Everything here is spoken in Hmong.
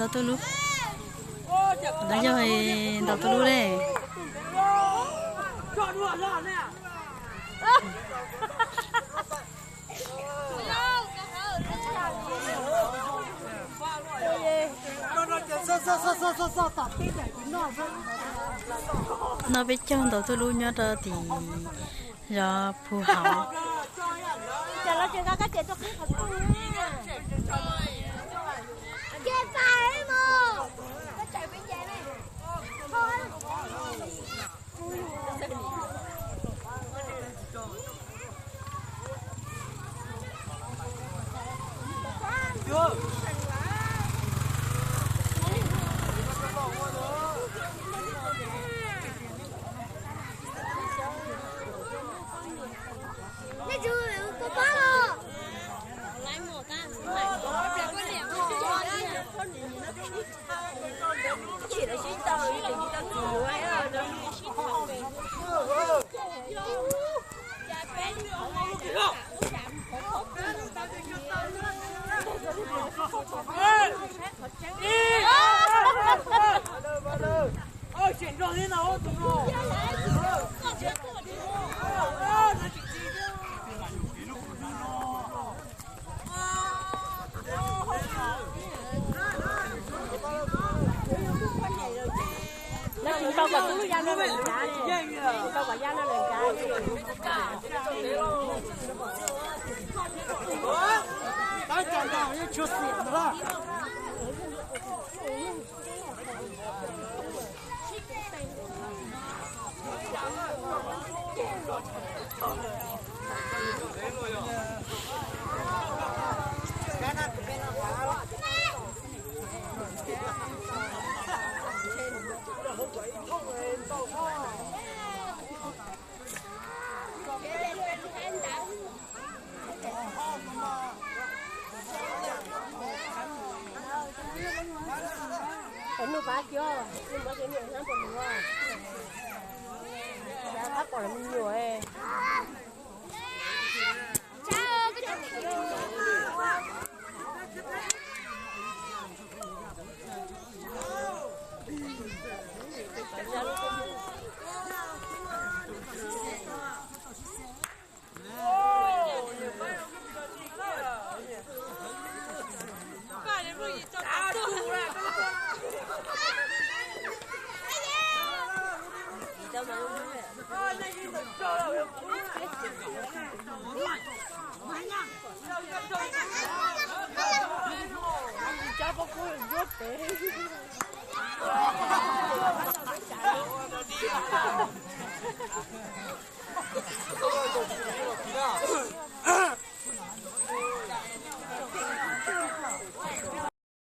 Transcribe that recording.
Ntau tuj lub. Ntau yog ntau tuj lub ne. No peb caug ntau tuj lub nyob rau tim zos Phu Hauv. Lawv tsis tau kom tub lub yaj no lawm nrad, tsis tau kom yaj no lawm nrad. Nug pab kiag, nug pab kiag niam hnab puas luv, pab pom lawv me nyuam.